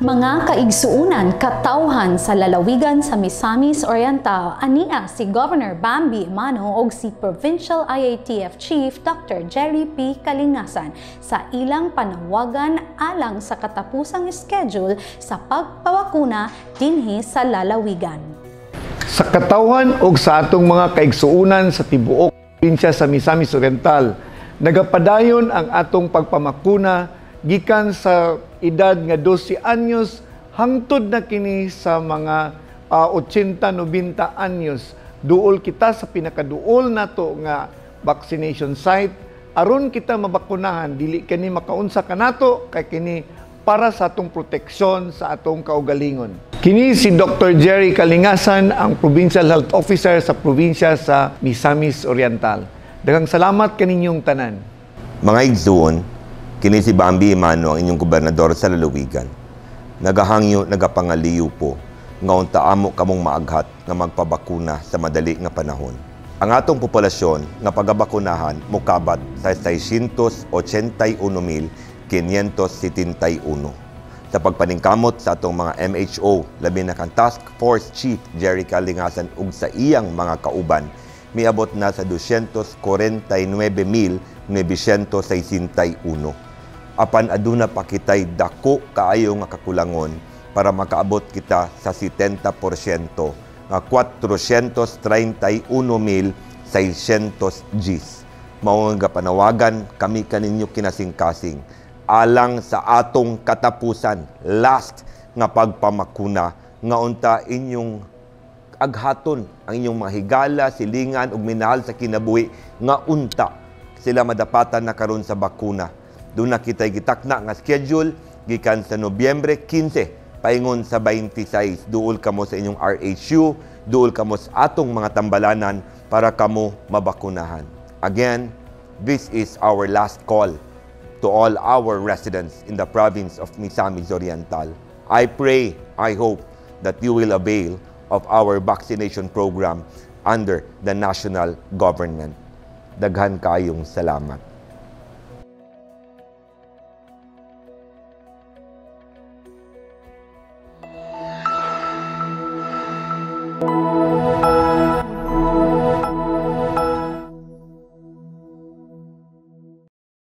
Mga kaigsuunan, katawhan sa lalawigan sa Misamis Oriental, ania si Governor Bambi Emano og si Provincial IATF Chief Dr. Jerry P. Kalingasan sa ilang panawagan alang sa katapusang schedule sa pagpabakuna dinhi sa lalawigan. Sa katawhan og sa atong mga kaigsuunan sa tibuok probinsya sa Misamis Oriental, nagapadayon ang atong pagpamakuna gikan sa edad nga 12 anyos hangtod na kini sa mga 80, 90 anyos. Duol kita sa pinakaduol nato nga vaccination site aron kita mabakunahan. Dili kini makaunsa kanato kay kini para sa atong proteksyon sa atong kaugalingon. Kini si Dr. Jerry Kalingasan, ang Provincial Health Officer sa probinsya sa Misamis Oriental. Daghang salamat kaninyong tanan. Mga igsuon, kini si Bambi Emano, ang inyong gobernador sa lalawigan. Nagahangyo, nagapangaliyo po, nga unta amo kamong maaghat nga magpabakuna sa madali nga panahon. Ang atong populasyon nga pagabakunahan mukabat sa 681,571. Sa pagpaningkamot sa atong mga MHO, labi na kang Task Force Chief Jerry Kalingasan ug sa iyang mga kauban, miabot na sa 249,961. Apan aduna pa kitay dako kaayo nga kakulangon para makaabot kita sa 70% nga 431,600 Gs. Mao nga panawagan kami kaninyo kinasingkasing alang sa atong katapusan, last nga pagpamakuna, nga unta inyong aghaton ang inyong mga higala, silingan ug minahal sa kinabuhi nga unta sila madapatan na karon sa bakuna. Duna kitay gitakna nga schedule gikan sa Nobyembre 15 paingon sa 26. Duol kamo sa inyong RHU, duol kamo sa atong mga tambalanan para kamo mabakunahan. Again, this is our last call to all our residents in the province of Misamis Oriental. I pray, I hope that you will avail of our vaccination program under the national government. Daghan kayong salamat.